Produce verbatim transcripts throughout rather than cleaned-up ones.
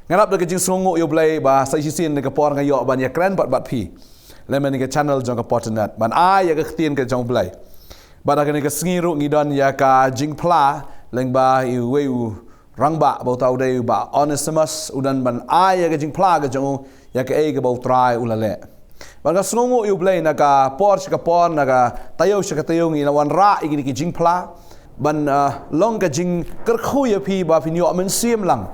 Nga dap da ka jingsngewnguh ïa U Blei ba sa shisien kane ka por nga ïoh ban ïakren bad bad phi lem ha kane ka channel jong ka Potternet ban ai ïa ka ktien ka jong U Blei. Bad ha kane ka sngi ruh ngi don ïa ka jingphla lyngba iwei u rangbah ba uta u dei u Bah Onesimus, u don ban ai ïa ka jingphla ka jong u ïa kaei kaba U Trai u la leh. Bad nga sngewnguh ïa U Blei na ka por sha ka por, na ka taïew sha ka taïew ngi la wanrah ïa kine ki jingphla ban, ah, long ka jingkyrkhu ïa phi ba phin ïoh mynsiem lang.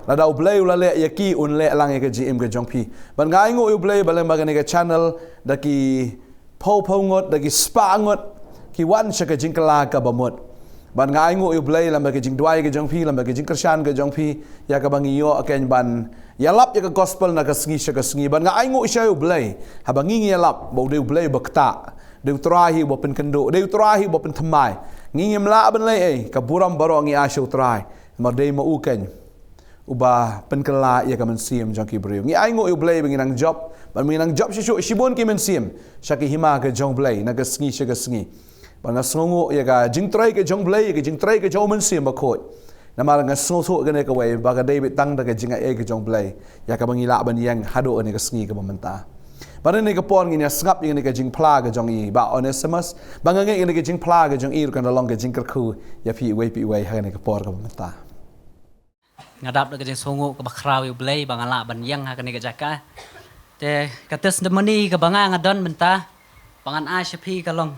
Lada U Blei u la leh ïa ki, un leh lang ïa ka jingim ka jong phi. Bad nga ainguh ïa U Blei ba lyngba kane ka channel da ki phew phew ngut, da ki spah ngut ki wan sha ka jingkylla kaba mut. Bad nga ainguh ïa U Blei lyngba ka jingduwai ka jong phi, lyngba ka jingkyrshan ka jong phi, ïa kaba ngi ïoh keiñ ban ïalap ïa ka gospel na ka sngi sha ka sngi. Bad nga ainguh sha U Blei haba ngi ngi ïalap ba u dei U Blei uba ktah, dei U Trai hi uba pynkynduh, dei U Trai hi uba pynthymmai. Ngi ngim lah ban leh ei, ka burom baroh ngi ai sha U Trai. Namar dei ma u keiñ uba pynkylla ïa ka mynsiem jong ki briew. Ngi ainguh ïa U Blei ba ngi nang jop, bad ngi nang jop shisha shibun ki mynsiem sha ki hima ka jong U Blei na ka sngi sha ka sngi. Bad nga sngewnguh ïa ka jingtrei ka jong U Blei, ïa ka jingtrei ka jong U Mynsiem Bakhuid. Namar nga sngewthuh kane kawei ba ka dei beit tang da ka jingai ka jong U Blei ïa kaba ngi lah ban ïeng haduh kane ka sngi kaba mynta. Bad ha kane ka por ngin ïa sngap ïa kane ka jingphla ka jong i Bah Onesimus, ba nga ngeit kane ka jingphla ka jong i ruh kan da long ka jingkyrkhu ïa phi iwei pa iwei ha kane ka por kaba mynta. Nga dap da ka jingsngewnguh kaba khraw ïa U Blei ba nga lah ban ïeng ha kane ka jaka. Te ka testimony kaba nga nga don mynta ba ngan ai sha phi ka long,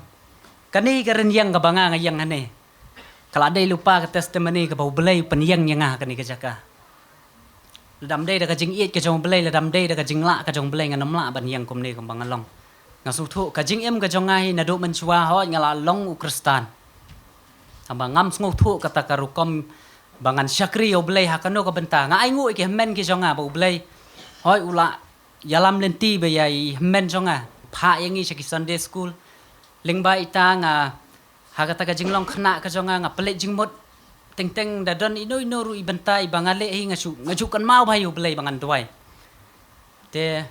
kane ka rynïeng kaba nga nga ïeng hangne ka la dei lypa ka testimony kaba U Blei u pynïeng ïa nga ha kane ka jaka. Lada ym dei da ka jingïeit ka jong U Blei, lada ym dei da ka jinglah ka jong U Blei, ngan ym lah ban ïeng kumne kumba nga long. Nga sngewthuh ka jingim ka jong nga hi naduh mynshuwa hooid nga la long u Khristan. Tangba ngam sngewthuh kata ka rukom ba ngan shakri ïa U Blei ha kano ka bynta. Nga ainguh ïa ki hynmen ki jong nga ba U Blei hooid u la ïalam lynti bha ïa i hynmen jong nga. Phah ïa ngi sha ki Sunday school. Lyngba ita nga, ha kata ka jinglong khynnah ka jong nga, nga pynleit jingmut. Teng teng da don ino ino ruh i bynta iba nga leh hi nga shu, nga shu kynmaw bha ïa U Blei ba ngan duwai. Te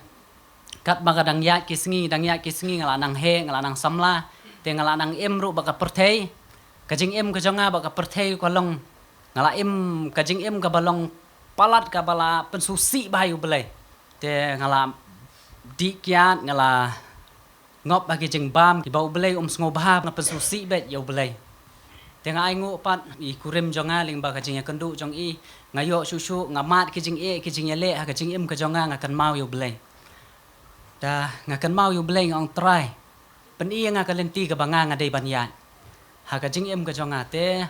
katba ka dang ïaid ki sngi, dang ïaid ki sngi nga la nang heh, nga la nang samla, te nga la nang im ruh bad ka pyrthei. Ka jingim ka jong nga bad ka pyrthei ka long, nga la im ka jingim kaba long palat kaba la pynsngewsih bha ïa U Blei. Te nga la dih kiad, nga la ngop ha ki jingbam kiba U Blei um sngewbha, nga pynsngewsih beit ïa U Blei. Te nga ainguh pat i kurim jong nga lyngba ka jingïakynduh jong i, nga ïoh shuh shuh, nga mad ki jingeh ki jingïaleh ha ka jingim ka jong nga, nga kynmaw ïa U Blei. Te nga kynmaw ïa U Blei, nga ong Trai, pyni ïa nga ka lynti kaba nga nga dei ban ïaid ha ka jingim ka jong nga. Te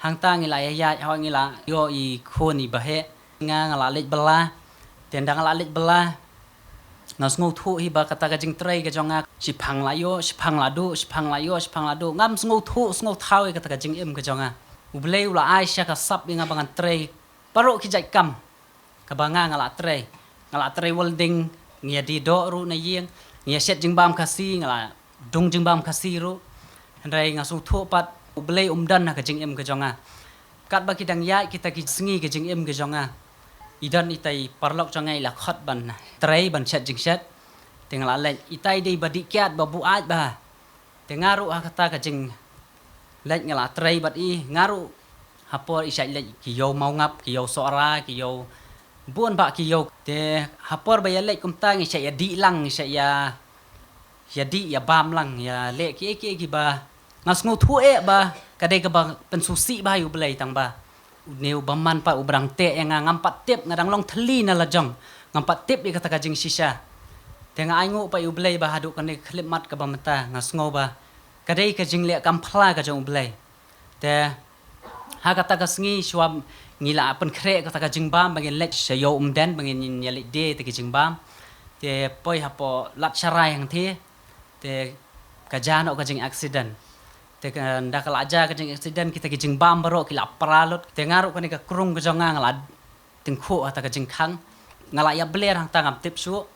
hangta ngi la ïaid, hooid ngi la ïoh i khun iba heh. Nga, nga la leit bylla. Te ynda nga la leit bylla, nga sngewthuh hi ba kata ka jingtrei ka jong nga, shiphang la ïoh, shiphang la duh, shiphang la ïoh, shiphang la duh. Ngam sngewthuh sngewthaw ïa kata ka jingim ka jong nga. U Blei u la ai sha ka sap ïa nga ba ngan trei baroh ki jait kam kaba nga nga la trei. Nga la trei welding, ngi ïa die doh ruh na ïing, ngi ïa shet jingbam Khasi, nga la dung jingbam Khasi ruh. Hynrei nga sngewthuh pat U Blei um don ha ka jingim ka jong nga. Katba ki dang ïaid kita ki sngi ka jingim ka jong nga, i don ita i paralok jong nga i la khot ban trei, ban shet jingshet. Te nga la leit, ita i dei ba dih kiad, ba buaid bha. Te nga ruh ha kata ka jingleit nga la trei bad i, nga ruh ha por i shait leit ki ïew mawngap, ki ïew sohra, ki ïew bun bah ki ïew. Te ha por ba ïaleit kumta ngi shait ïadih lang, ngi shait ïa, ïadih ïabam lang, ïaleh kiei kiei kiba nga sngewthuh eh ba ka dei kaba pynsngewsih bha ïa U Blei, tangba une u bymman pat u ba dang teh ïa nga, ngam pat tip, nga dang long thylli na la jong, ngam pat tip ïa kata ka jingshisha. Te nga ainguh pat ïa U Blei ba haduh kane ka khyllipmat kaba mynta nga sngew ba ka dei ka jingleh kam phla ka jong U Blei. Te ha kata ka sngi shuwa ngi la pynkhreh kata ka jingbam ba ngin leit sha ïew Umden ba ngin ïaleit die ïa kita ki jingbam. Te poi hapoh Lad Sharai hangthie, te ka jia noh ka jingaccident. Te ka, ynda ka la jia ka jingaccident, kita ki jingbam baroh ki la pra lut. Te nga ruh kane ka krung ka jong nga, nga la tyngkhuh ha kata ka jingkhang. Nga la ïa bler hangta, ngam tip shuh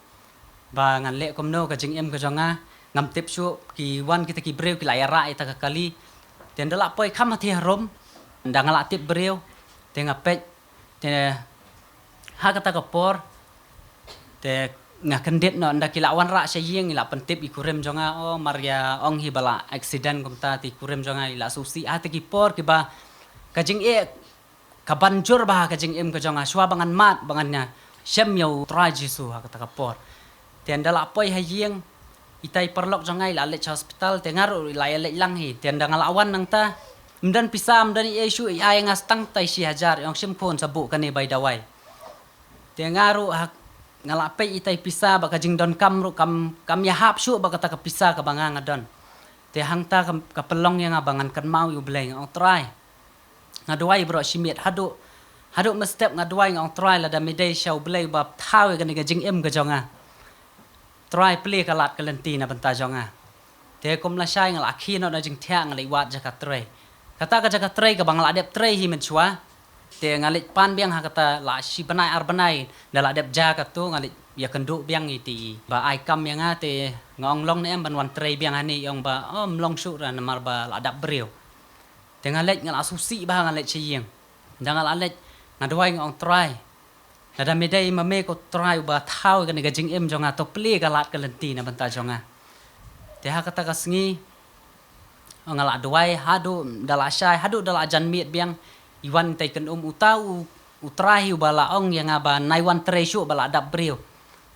ba ngan leh kumno, ka jingim ka jong nga ngam tip shuh. Ki wan kita ki briew ki la ïa rah ïa kata ka kali. Te ynda la poi kham hathi harum, ynda nga la tip briew, te nga peit. Te ha kata ka por te nga kyndit noh, ynda ki la wanrah sha ïing, ngi la pyntip ïa i kurim jong nga, o, mar ïa ong hi ba la accident kumta. Te i kurim jong nga i la sngewsih ha kita ki por kiba ka jingeh ka ban jur bha ka jingim ka jong nga, shuwa ba ngan mad, ba ngan ïa shem ïa u Trai Jisu ha kata ka por. Te ynda la poi ha ïing, itai paralok jong nga i la leit sha hospital, te nga ruh i la ïa leit lang hi. Te ynda nga la wan nangta, ym don pisa, ym don ei ei shuh, i ai nga tang tai shi hajar, i ong shim khun sa buh kane bai dawai. Te nga ruh ha, nga la peit itai pisa bad ka jingdonkam ruh kam, kam ïahap shuh bad kata ka pisa kaba nga nga don. Te hangta ka, ka pynlong ïa nga ba ngan kynmaw ïa u Blei, nga ong Trai, nga duwai baroh shi miet, haduh, haduh mynstep nga duwai, nga ong Trai, lada me dei sha u Blei ba thaw ïa kane ka jingim ka jong nga, Trai, plie ka lad ka lynti na bynta jong nga. Te kum lashai nga la khie noh na jingthiah, nga leit wad jaka trei. Kata ka jaka trei kaba nga la dep trei hi mynshuwa. Te nga leit pan biang ha kata la shi bnai ar bnai, ynda la dep jia kato nga leit ïakynduh biang ïa iti i ba ai kam ïa nga, te nga ong long ne em ban wan trei biang hangne, i ong ba, oh, ym long shuh re namar ba la dap briew. Te nga leit, nga la sngewsih bha, nga leit sha ïing. Ynda nga la leit, nga duwai, nga ong Trai, lada me dei ma me ko Trai uba thaw ïa kane ka jingim jong nga, to plie ka lad ka lynti na bynta jong nga. Te ha kata ka sngi, nga la duwai haduh da la shai, haduh da la jan miet biang, i wan tai kan um uta u, u Trai hi uba la ong ïa nga ba nai wan trei shuh ba la dap briew.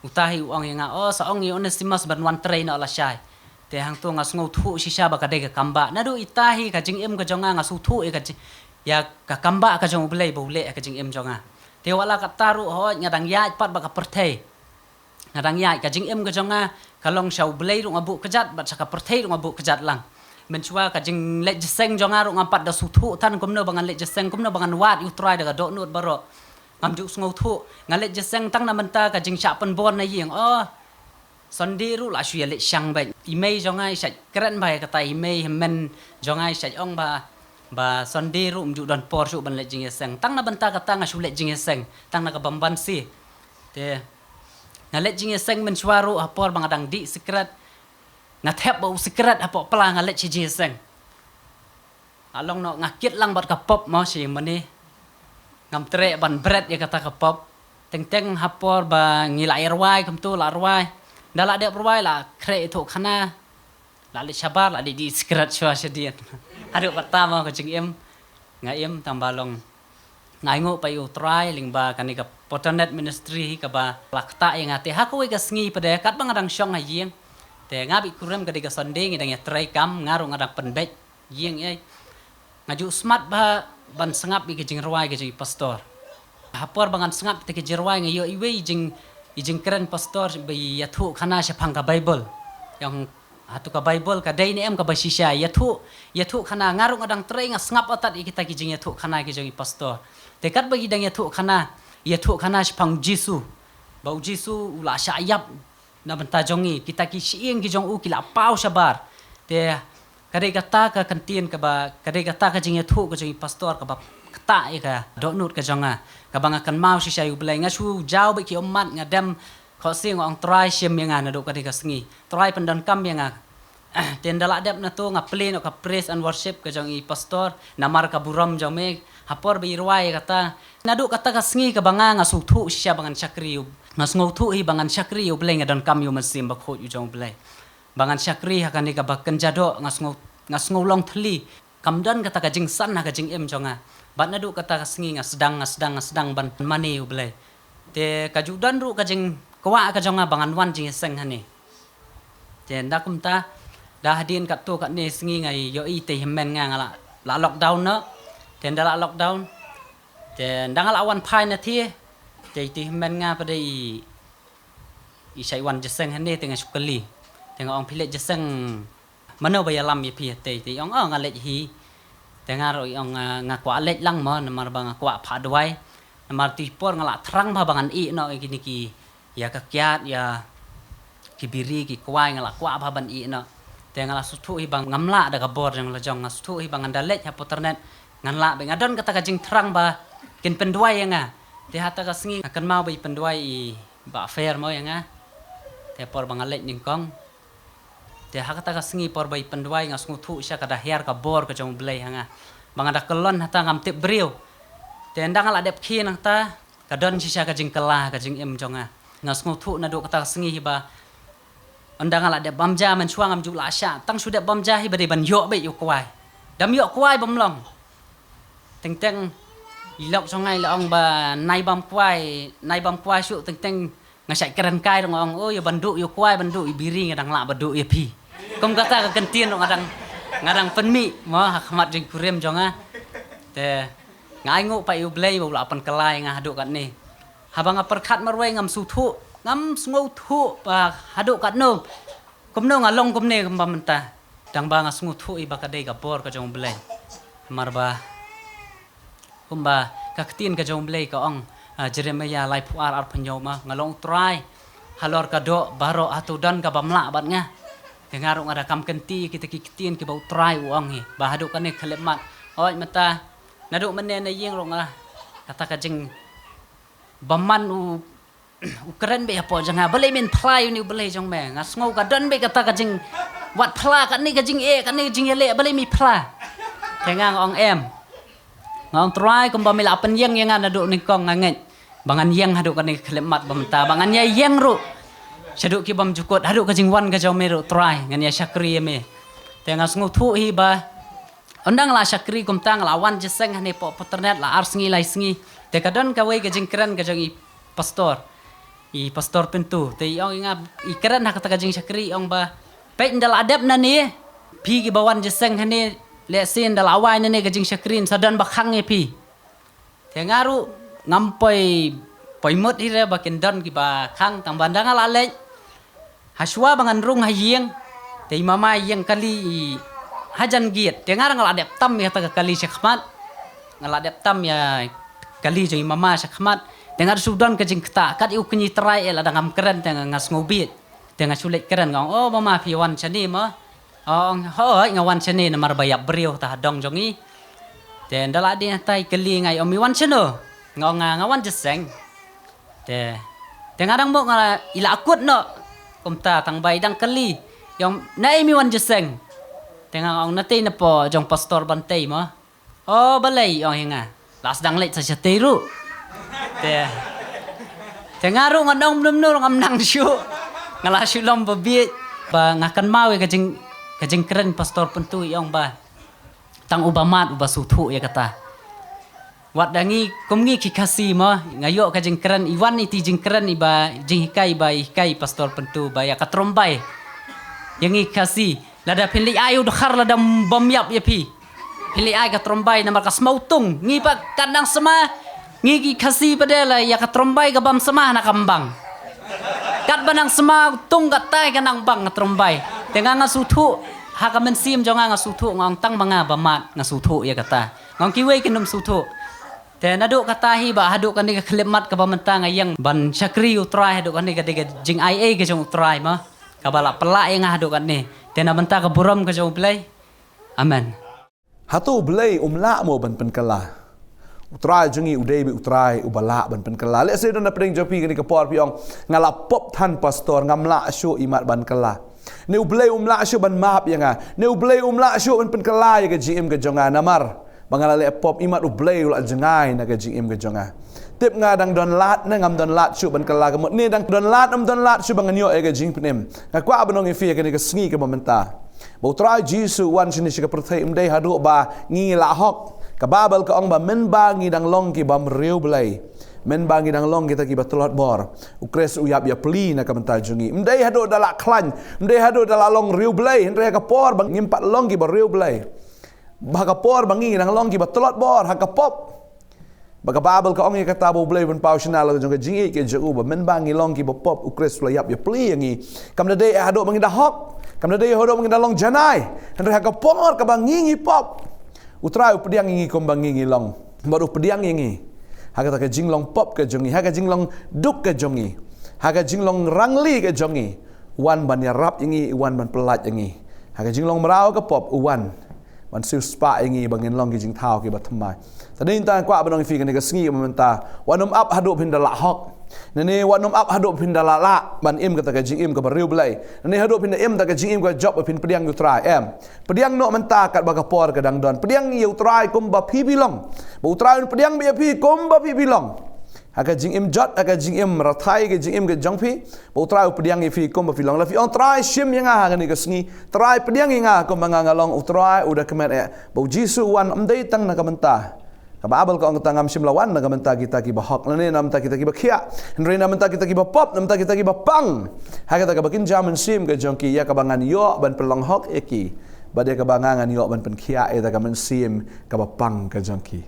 Uta hi u ong ïa nga, oh, sa ong ïa u Onesimus ban wan trei noh lashai. Te hangto nga sngewthuh shisha ba ka dei ka kam ba. Naduh ita hi ka jingim ka jong nga, nga sngewthuh ïa ka jing, ïa ka kam ba ka jong u Blei ba u leh ïa ka jingim jong nga. Te wat la katta ruh, hooid, nga dang ïaid pat bad ka pyrthei. Nga dang ïaid, ka jingim ka jong nga ka long sha u Blei ruh nga buh kjat, bad sha ka pyrthei ruh nga buh kjat lang. Mynshuwa ka jingleit jingïaseng jong nga ruh ngam pat da sngewthuh than kumno ba ngan leit jingïaseng, kumno ba ngan wad ïa u Trai da ka dohnud baroh. Ngam ju sngewthuh, nga leit jingïaseng tang na bynta ka jingshah pynbor na ïing. Oh, Sunday ruh la shu ïaleit shang beit. I mei jong nga i shait kren bha ïa kata, i mei hynmen jong nga i shait ong ba, ba Sunday ruh ym ju don por shuh ban leit jingïaseng. Tang na bynta kata nga shu leit jingïaseng, tang na ka bym banse. Te nga leit jingïaseng mynshuwa ruh ha por ba nga dang dih sikret. Nga thep ba u sikret hapoh pla, nga leit sha jingïaseng. Nga long noh, nga kit lang bad ka pop mo shi mane. Ngam treh ban bret ïa kata ka pop. Teng teng ha por ba ngi la ïa rwai, kumto la rwai. Ynda la dep rwai la khreh ïathuh khana. La leit shabar, la dih dih sikret shuwa shadien. Haduh kata mo ka jingim. Nga im tang ba long. Nga ainguh pat ïa u Trai lyngba kane ka Potonet Ministry hi kaba la ktah ïa nga. Te ha kawei ka sngi pat de katba nga dang shong ha ïing, te nga bad i kurim, ka dei ka Sunday, ngi dang ïatrei kam, nga ruh nga dang pynbeit ïing ei. Nga ju smat bha ban sngap ïa ka jingrwai ka jong i pastor. Ha por ba ngan sngap ïa ka jingrwai nga ïoh iwei i jing, i jingkren pastor ba ïathuh khana shaphang ka Baibl. Ïa ong, hato ka Baibl ka dei ne em kaba shisha, ïathuh, ïathuh khana. Nga ruh nga dang trei, nga sngap atat ïa kita ki jingïathuh khana ki jong i pastor. Te katba ki dang ïathuh khana, ïathuh khana shaphang u Jisu. Ba u Jisu u la shah ïap na bynta jong ngi, kita ki shyieng ki jong u ki la paw shabar. Te ka dei kata ka kyntien kaba, ka dei kata ka jingïathuh ka jong i pastor kaba ktah ïa ka dohnud ka jong nga, kaba nga kynmaw shisha ïa u Blei. Nga shu jaw bad ki ummat, nga dem khohsiew, nga ong Trai shim ïa nga naduh ka dei ka sngi. Trai pyndonkam ïa nga. Te ynda la dep na to nga plie noh ka praise and worship ka jong i pastor, namar ka burom jong me, ha por ba i rwai ïa kata. Naduh kata ka sngi kaba nga, nga sngewthuh shisha ba ngan shakri ïa u, nga sngewthuh hi ba ngan shakri ïa u Blei, nga donkam ïa u Mynsiem Bakhuid u jong u Blei. Ba ngan shakri ha kane kaba kynja doh, nga sngew, nga sngew long thylli. Kam don kata ka jingsan ha ka jingim jong nga. Bad naduh kata ka sngi nga sdang, nga sdang, nga sdang ban mane ïa u Blei. Te ka ju don ruh ka jingkwah ka jong nga ba ngan wan jingïaseng hangne. Te ynda kumta, da hadien katto katne sngi nga ïohi te hynmen nga, nga la, la lockdown noh. Te ynda la lockdown, te ynda nga la wan phai na thiah, te te hynmen nga pat de i, i shait wan jingïaseng hangne, te nga shu kylli. Te nga ong, phi leit jingïaseng mano ba ïalam ïa phi te? Te i ong, oh, nga leit hi. Te nga ruh i ong, ah, nga kwah leit lang mo, namar ba nga kwah phah duwai. Namar te por nga la thrang bha ba ngan ïeh noh ïa kine ki, ïa ka kiad, ïa ki biri, ki kwai, nga la kwah bha ban ïeh noh. Te nga la sngewthuh hi ba ngam lah da ka bor jong la jong, nga sngewthuh hi ba ngan da leit ha Potonet ngan lah beit. Nga don kata ka jingthrang ba kin pynduwai ïa nga. Te ha kata ka sngi nga kynmaw ba i pynduwai i Bah Fer mo ïa nga. Te por ba nga leit nyngkong. Te ha kata ka sngi por ba i pynduwai nga sngewthuh shisha ka da hiar ka bor ka jong u Blei ha nga. Ba nga da kyllon hata ngam tip briew. Te ynda nga la dep khie nangta, ka don shisha ka jingkylla ka jingim jong nga. Nga sngewthuh naduh kata ka sngi hi ba ynda nga la dep bam ja, mynshuwa ngam ju lah shah. Tang shu dep bam ja hi ba dei ban ïoh beit ïa u kwai. Dam ïoh kwai bym long. Teng teng I lok jong nga i la ong ba nai bam kwai, nai bam kwai shuh teng teng nga shait kren kai ruh nga ong, "Oh, ïa ban duh ïa u kwai, ban duh ïa u biri nga dang lah ba duh ïa phi." Kum kata ka kyntien ruh nga dang, nga dang pynmih mo ha khmat jingkurim jong nga. Te nga ainguh pat ïa u Blei ba u la pynkylla ïa nga haduh katne. Haba nga pyrkhat marwei ngam sngewthuh, ngam sngewthuh ba haduh katno. Kumno nga long kumne kumba mynta. Tang ba nga sngewthuh ïa ba ka dei ka bor ka jong u Blei. Namar ba kumba ka ktien ka jong u Blei ka ong, ah, Jeremiah laiphew ar arphew hynñiew ma, nga long u Trai halor ka doh baroh, hato don kaba mlah bad nga? Te nga ruh nga da kam kynti kita ki ktien kiba u Trai u ong hi ba haduh kane ka khyllipmat. Oi mynta naduh mynne na ïing ruh nga, kata ka jing ba man u u kren beit hapoh jong nga, balei men phla ïa une u Blei jong me? Nga sngew ka don beit kata ka jingwad phla, kane ka jingeh, kane ka jingïaleh, balei me phla? Te nga ong em. Nga ong Trai, kumba me la pynïeng ïa nga naduh nyngkong nga ngeit ba ngan ïeng haduh kane ka khyllipmat ba mynta, ba ngan ïa ïeng ruh shaduh ki bymjukut, haduh ka jingwan ka jong me ruh Trai, ngan ïa shakri ïa me. Te nga sngewthuh hi ba ynda nga la shakri kumta nga la wan jingïaseng hangne hapoh Paternet la ar sngi lai sngi. Te ka don kawei ka jingkren ka jong i pastor, i pastor Pyntu. Te i ong ïa nga, i kren ha kata ka jingshakri, i ong ba, peit ynda la dep nangne, phi kiba wan jingïaseng hangne, lehse ynda la wai nangne ka jingshakri, yn sa don ba khang ïa phi. Te nga ruh ngam poi, poi mut hi re ba kin don kiba khang, tang ba ynda nga la leit, ha shuwa ba ngan rung ha ïing, te i mama ïeng kali i hajan gate. Te nga ruh nga la dep tam ïa kata ka kali sha khmat. Nga la dep tam ïa kali jong i mama sha khmat. Te nga ruh shu don ka jingktah, kat ïa u kñi trai eh, lada ngam kren te nga, nga sngewbit. Te nga shu leit kren, nga ong, "Oh mama, phi wan shane mo?" Ong, "Hooid, nga wan shane namar ba ïap briew ha ta ha dong jong ngi." Te ynda la dei hangtai kylli nga, i ong, "Me wan shano?" Nga ong, "Nga, nga wan jingïaseng." Te, te nga dang mut nga la, i la kut noh. Kumta tang ba i dang kylli, i ong, "Naei me wan jingïaseng?" Te nga ong, "Natei napoh jong Pastor Bantei mo." "Oh, balei?" ong ïa nga. "La sdang leit sa shatei ruh." Te, te nga ruh ngan ong kumno kumno ruh ngam nang shuh. Nga la shu lom ba bieit. Ba nga kynmaw ïa ka jing, ka jingkren Pastor Pyntu, i ong ba tang uba mad uba sngewthuh ïa kata. Wat da ngi, kum ngi ki Khasi mo, nga ïoh ka jingkren, i wan iti jingkren iba, jinghikai ba i hikai Pastor Pyntu ba ïa ka trombai. Ïa ngi Khasi, lada phin leit ai u dkhar lada bym ïap ïa phi, phin leit ai ka trombai namar ka sma u tung. Ngi pat kat nang sma, ngi ki Khasi pat de la ïa ka trombai ka bam sma na ka mbang. Katba nang sma u tung katai ka nang bang ka trombai. Te nga nga sngewthuh, ha ka mynsiem jong nga nga sngewthuh, nga ong tang ma nga ba mad nga sngewthuh ïa kata. Nga ong kiwei kin ym sngewthuh. Te naduh kata hi ba haduh kane ka khyllipmat kaba mynta nga ïeng ban shakri ïa u Trai, haduh kane ka dei ka jingaiei ka jong u Trai mo, kaba la pynlah ïa nga haduh kane. Te na bynta ka burom ka jong u Blei. Amen. Hato u Blei um lah mo ban pynkylla? U Trai jong ngi u dei beit u Trai uba lah ban pynkylla. Lehse don na pdeng jong phi kane ka por phi ong, "Nga la pop than pastor, ngam lah shuh imat ban kylla." Ne u Blei um lah shuh ban map ïa nga? Ne u Blei um lah shuh ban pynkylla ïa ka jingim ka jong nga namar ba nga la leh pop? Imat u Blei u la jngai na ka jingim ka jong nga. Tip nga dang don lad ne ngam don lad shuh ban kylla ka mut, ne dang don lad ym don lad shuh ba ngan ïoh ïa ka jingpynim. Nga kwah ban ong ïa phi ïa kane ka sngi kaba mynta ba u Trai Jisu u wan shane sha ka pyrthei ym dei haduh ba ngi la hok. Ka Baibl ka ong ba mynba ngi dang long ki bym riewblei, mynba ngi dang long kita kiba tlot bor, u Khrist u ïap ïapli na ka bynta jong ngi. Ym dei haduh da la khlaiñ, ym dei haduh da la long riewblei, hynrei ha ka por ba ngim pat long kiba riewblei, ha ka por ba ngi dang long kiba tlot bor ha ka pop. Ba ka Baibl ka ong ïa kata ba u Blei u pynpaw shynna la ka jong ka jingïeit ka jong u, ba mynba ngi long kiba pop u Khrist u la ïap ïapli ïa ngi. Kam da dei haduh ba ngi da hok, kam da dei haduh ba ngi da long janai, hynrei ha ka por kaba ngi ngi pop, u Trai u pdiang ïa ngi kumba ngi ngi long. Bad u pdiang ïa ngi ha kata ka jinglong pop ka jong ngi, ha ka jinglong duk ka jong ngi, ha ka jinglong rangli ka jong ngi. U wan ban ïarap ïa ngi, u wan ban pyllait ïa ngi. Ha ka jinglong mraw ka pop u wan ban siewspah ïa ngi ba ngin long ki jingthaw kiba thymmai. Te nangta nga kwah ban ong ïa phi kane ka sngi kaba mynta, wat nym ap haduh phin da la hok. Nane wat nym ap haduh phin da la lah ban im kata ka jingim kaba riewblei. Nane haduh phin da im kata ka jingim kaba jop ba phin pdiang ïa u Trai, em. Pdiang noh mynta katba ka por ka dang don. Pdiang ïa u Trai kumba phi phi long, ba u Trai un pdiang beit ïa phi kumba phi phi long. Ha ka jingim jot, ha ka jingim rathai, ka jingim ka jong phi, ba u Trai u pdiang ïa phi kumba phi long. La phi ong, "Trai, shim ïa nga ha kane ka sngi. Trai, pdiang ïa nga kumba nga nga long." U Trai u da kmen eh ba u Jisu u wan ym dei tang na ka bynta Ka Baibl ka ong kata, ngam shym la wan na ka bynta kita kiba hok, lane na bynta kita kiba khiah, hynrei na bynta kita kiba pop, na bynta kita kiba pang. Ha kata kaba kynja mynsiem ka jong ki, ïa kaba ngan ïoh ban pynlong hok ïa ki, bad ïa kaba nga ngan ïoh ban pynkhiah ïa ka mynsiem kaba pang ka jong ki.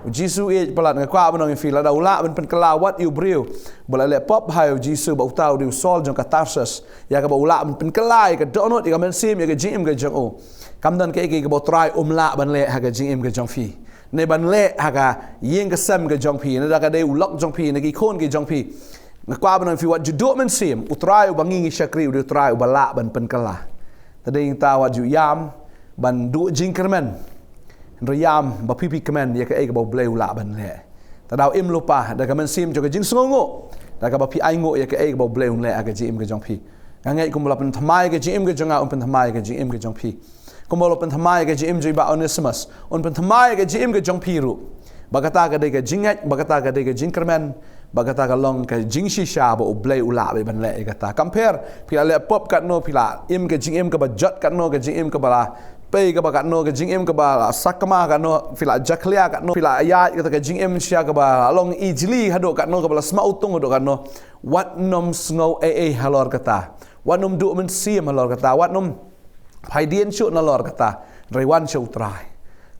U Jisu u ïeit palat, nga kwah ban ong ïa phi, lada u lah ban pynkylla wat ïa u briew ba la leh pop ha u Jisu, ba uta u dei u Saul jong ka Tarsus, ïa kaba u lah ban pynkylla ïa ka dohnud, ïa ka mynsiem, ïa ka jingim ka jong u, kam don kaei kaei kaba u Trai um lah ban leh ha ka jingim ka jong phi, ne ban leh ha ka ïing ka sem ka jong phi, ne da ka dei u lok jong phi, ne ki khun ki jong phi. Nga kwah ban ong ïa phi, wat ju duh mynsiem, u Trai uba ngi ngi shakri u dei u Trai uba lah ban pynkylla. Te dei ngi ta wat ju ïam ban duh jingkyrmen, hynrei ïam ba phi phi kmen ïa kaei kaba U Blei u lah ban leh. Te daw im lypa da ka mynsiem jong ka jingsngewnguh, da kaba phi ainguh ïa kaei kaba U Blei un leh ha ka jingim ka jong phi. Nga ngeit kumba la pynthymmai ka jingim ka jong nga, un pynthymmai ka jingim ka jong phi. Kumba la pynthymmai ka jingim jong i Bah Onesimus, un pynthymmai ka jingim ka jong phi ruh. Ba kata ka dei ka jingngeit, ba kata ka dei ka jingkyrmen, ba kata ka long ka jingshisha ba U Blei u lah ban leh ïa kata. Kam pher phi la leh pop katno, phi la im ka jingim kaba jot katno, ka jingim kaba la pei kaba katno, ka jingim kaba la sakma katno, phi la jakhlia katno, phi la ïaid kata ka jingim shisha kaba long ijli haduh katno, kaba la sma utung haduh katno. Wat nym sngew ei ei halor kata. Wat nym duh mynsiem halor kata. Wat nym phaidien shuh nalor kata. Hynrei wan sha U Trai.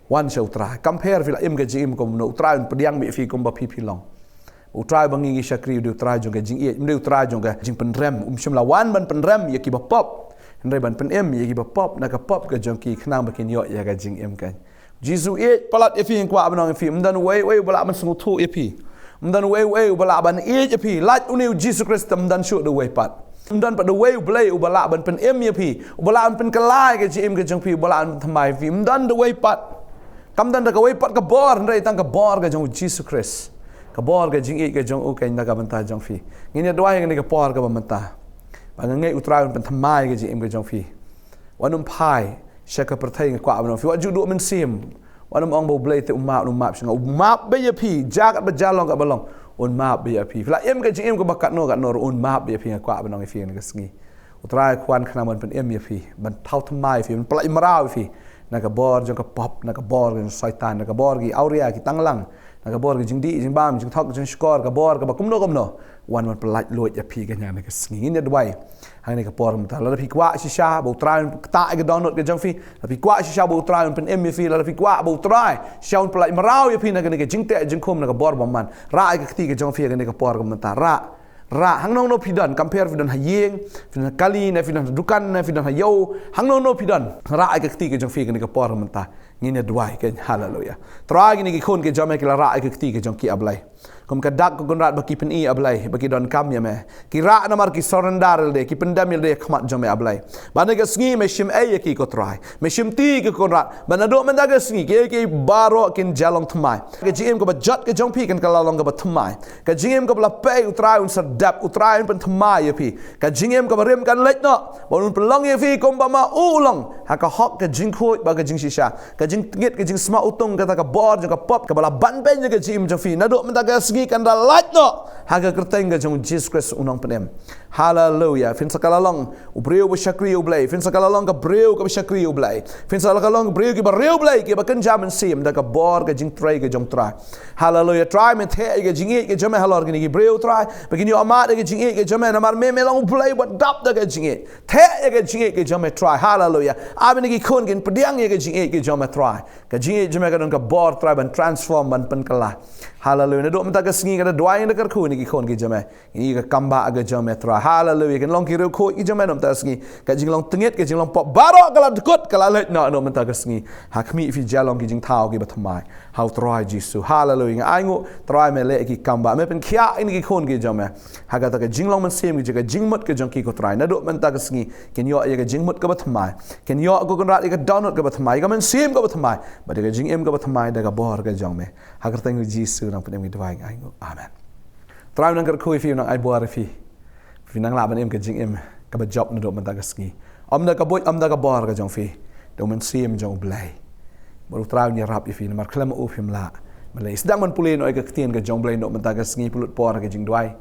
Wan sha U Trai. Kam pher phi la im ka jingim kumno, U Trai un pdiang beit ïa phi kumba phi phi long. U Trai uba ngi ngi shakri u dei U Trai jong ka jingïeit, um dei U Trai jong ka jingpynrem. Um shym la wan ban pynrem ïa kiba pop, hynrei ban pynim ïa kiba pop na ka pop ka jong ki, khnang ba kin ïoh ïa ka jingim ka. Jisu u ïeit palat ïa phi, nga kwah ban ong ïa phi, ym don uwei uwei uba lah ban sngewthuh ïa phi. Ym don uwei uwei uba lah ban ïeit ïa phi. Lait une U Jisu Khrist, ym don shuh da uwei pat. Ym don pat da uwei U Blei uba lah ban pynim ïa phi, uba lah ban pynkylla ïa ka jingim ka jong phi, uba lah ban pynthymmai ïa phi. Ym don da uwei pat. Kam don da kawei pat ka bor, hynrei tang ka bor ka jong U Jisu Khrist. Ka bor ka jingïeit ka jong u, ka na ka bynta jong phi. Ngin ïa duwai ha kane ka por kaba mynta, ba nga ngeit U Trai un pynthymmai ïa ka jingim ka jong phi. Wat nym phai sha ka pyrthei, nga kwah ban ong ïa phi, wat ju duh mynsiem. Wat nym ong ba U Blei te um map, um map sha nga. Um map beit ïa phi, ja katba ja, long katba long, un map beit ïa phi. Phi la im ka jingim kaba katno katno ruh, un map beit ïa phi, nga kwah ban ong ïa phi ha kane ka sngi. U Trai u kwah khnang ban pynim ïa phi, ban thaw thymmai ïa phi, ban pyllait mraw ïa phi na ka bor jong ka pop, na ka bor jong Soitan, na ka bor ki awria ki tanglang, na ka bor ki jingdih jingbam, jingthok jingshukor, ka bor kaba kumno kumno. Wan ban pyllait luid ïa phi ha kane ka sngi. Ngin ïa duwai ha kane ka por mynta. Lada phi kwah shisha ba U Trai un ktah ïa ka dohnud ka jong phi, lada phi kwah shisha ba U Trai un pynim ïa phi, lada phi kwah ba U Trai shisha un pyllait mraw ïa phi na kane ka jingteh jingkhum, na ka bor bymman, rah ïa ka kti ka jong phi ha kane ka por kaba mynta. Rah. Rah, hangno hangno phi don, kam pher phi don ha ïing, phi don ha kali, ne phi don ha dukan, ne phi don ha ïew, hangno hangno phi don, rah ïa ka kti ka jong phi ha kane ka por mynta. Ngin ïa duwai kein. Haleluya. Trai, kine ki khun ki jong me ki la rah ïa ka kti ka jong ki, A Blei. Kum ka dak, ko Kynrad, ba ki pyni, A Blei, ba ki donkam ïa me. Ki rah namar ki surrender ïa lade, ki pyndem ïa lade ha khmat jong me, A Blei. Ba ha kane ka sngi me shim ei ïa ki, ko Trai. Me shimti ïa ki, ko Kynrad, ba naduh mynta ka sngi kiei kiei baroh kin jia long thymmai. Ka jingim kaba jot ka jong phi kan kylla long kaba thymmai. Ka jingim kaba la pei, U Trai un sa dep, U Trai un pynthymmai ïa phi. Ka jingim kaba rim kan leit noh, ba un pynlong ïa phi kumba ma u long, ha ka hok, ka jingkhuid bad ka jingshisha. Ka jingtngit, ka jingsma utung, kata ka bor jong ka pop kaba la ban beiñ ïa ka jingim jong phi, naduh mynta ka sngi kan da lait noh ha ka kyrteng ka jong U Jisu Khrist U Nongpynim. Haleluya. Phin sa kylla long u briew ba shakri ïa U Blei. Phin sa kylla long ka briew kaba shakri ïa U Blei. Phin sa kylla long ka briew kiba riewblei, kiba kynja mynsiem da ka bor ka jingtrei ka jong U Trai. Haleluya. Trai, me theh ïa ka jingïeit ka jong me halor kine ki briew, Trai, ba kin ïoh mad ïa ka jingïeit ka jong me, namar me, me long U Blei ba dap da ka jingïeit. Theh ïa ka jingïeit ka jong me, Trai. Haleluya. Ai ba kine ki khun kin pdiang ïa ka jingïeit ka jong me, Trai. Ka jingïeit jong me ka don ka bor, Trai, ban transform, ban pynkylla. Haleluya. Naduh mynta ka sngi nga da duwai, nga da kyrkhu ïa kine ki khun ki jong me, ïa ka kambah ka jong me, Trai. Haleluya. Kin long ki riewkhuid ki jong me naduh mynta ka sngi. Ka jinglong tngit, ka jinglong pop baroh ka la dkut, ka la leit noh naduh mynta ka sngi. Ha khmih phi jia long ki jingthaw kiba thymmai ha U Trai Jisu. Haleluya. Nga ainguh, Trai, me leh ïa ki kambah, me pynkhiah ïa kine ki khun ki jong me ha kata ka jinglong mynsiem, ka jingmut ka jong ki, ko Trai. Naduh mynta ka sngi kin ïoh ïa ka jingmut kaba thymmai. Kin ïoh, ko Kynrad, ïa ka dohnud kaba thymmai, ïa ka mynsiem kaba thymmai, bad ïa ka jingim kaba thymmai da ka bor ka jong me. Ha ka kyrteng U Jisu U Nongpynim ngi duwai, nga ainguh. Amen. Trai, u nang kyrkhu ïa phi, u nang ai bor ïa phi. Phi nang lah ban im ka jingim kaba jop naduh mynta ka sngi. Ym da ka buit, ym da ka bor ka jong phi, da U Mynsiem jong U Blei. Bad U Trai un ïarap ïa phi, namar khlem ma u phim lah. Balei? Sdang ban pule noh ïa ka ktien ka jong U Blei naduh mynta ka sngi, pynlut por ha ka jingduwai.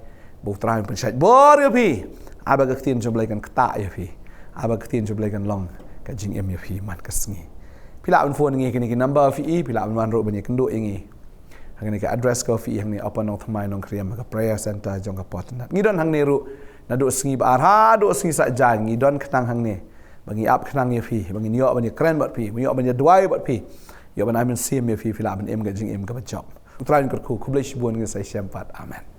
Ba U Trai un pynshait bor ïa phi. Ai ba ka ktien jong U Blei kan ktah ïa phi. Ai ba ka ktien jong U Blei kan long ka jingim ïa phi man ka sngi. Phi lah ban phone ïa ngi ha kine ki number phi i, phi lah ban wan ruh ban ïakynduh ïa ngi. Hangne ka address ka phi hangne Upper Nongthymmai Nongkrem, ka prayer center jong ka Port Indat. Ngi don hangne ruh naduh sngi ba ar haduh sngi Saitjaiñ, ngi don khnang hangne ba ngi ap khnang ïa phi, ba ngin ïoh ban ïakren bad phi, ba ngin ïoh ban ïaduwai bad phi, ïoh ban ai mynsiem ïa phi, phi lah ban im ka jingim kaba jop. U Trai un kyrkhu. Khublei shibun, ngin sa ïashem pat. Amen.